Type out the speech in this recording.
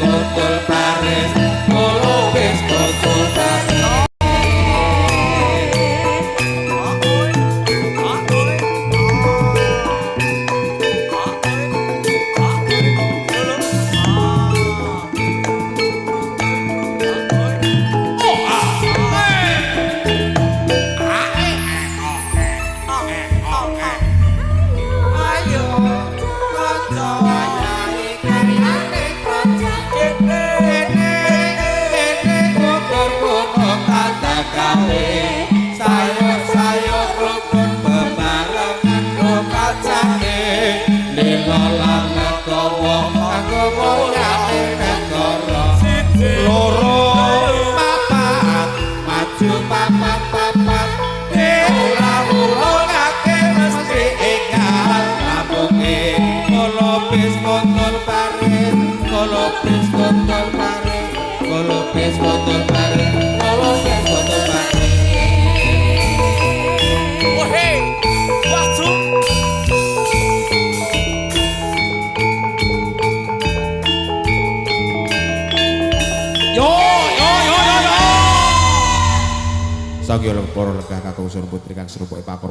kontol baris, kolopis kontol baris. Ayo kanca wayahe karyane kanca kene kene kotor tanda gawe sayur-sayur rukun bebarengan ro kacane lila lan legowo kanggo mulyane negara. Loro papat maju papat papat ora ulungake mesti egal rampunge. Kolopis kontol baris, kolopis kontol baris, kolopis kontol baris, kolopis kontol baris. Wohe, waju. Yo yo yo yo yo. Sangya para legah kakung putri kang serupa pakor.